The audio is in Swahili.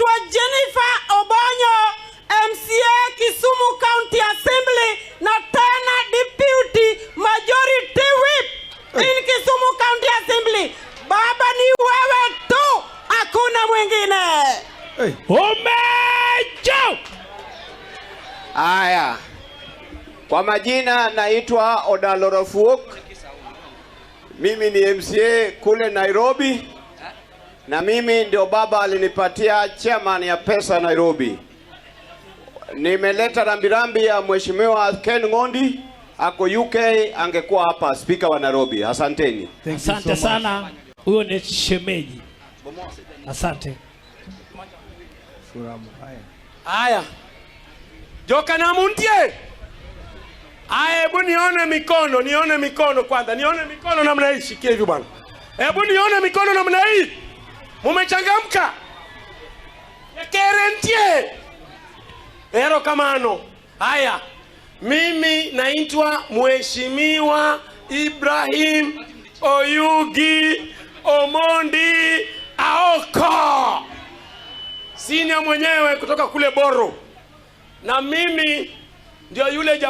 Naitwa Jennifer Obonyo, MCA Kisumu County Assembly na tena Deputy Majority Whip in Kisumu County Assembly. Baba, ni wewe tu, hakuna mwingine. Omejo! Haya, kwa majina naitwa Odalo Rafuok. Mimi ni MCA kule Nairobi, na mimi ndio baba alinipatia chairman ya pesa Nairobi. Nimeleta rambirambi ya Mheshimiwa Ken Ngondi, ako UK, angekuwa hapa spika wa Nairobi. Asanteni. Asante sana. Huyo ni shemeji. Asante. Haya, joka na muntie. Haya, hebu nione mikono, nione mikono kwanza, nione mikono namna hii. Shikia hivi bwana, hebu nione mikono namna hii. Mumechangamka? Kerentie ero kamano. Haya, mimi naitwa Mheshimiwa Ibrahim Oyugi Omondi Aoko, senior mwenyewe kutoka kule Boro, na mimi ndio yule jamaa.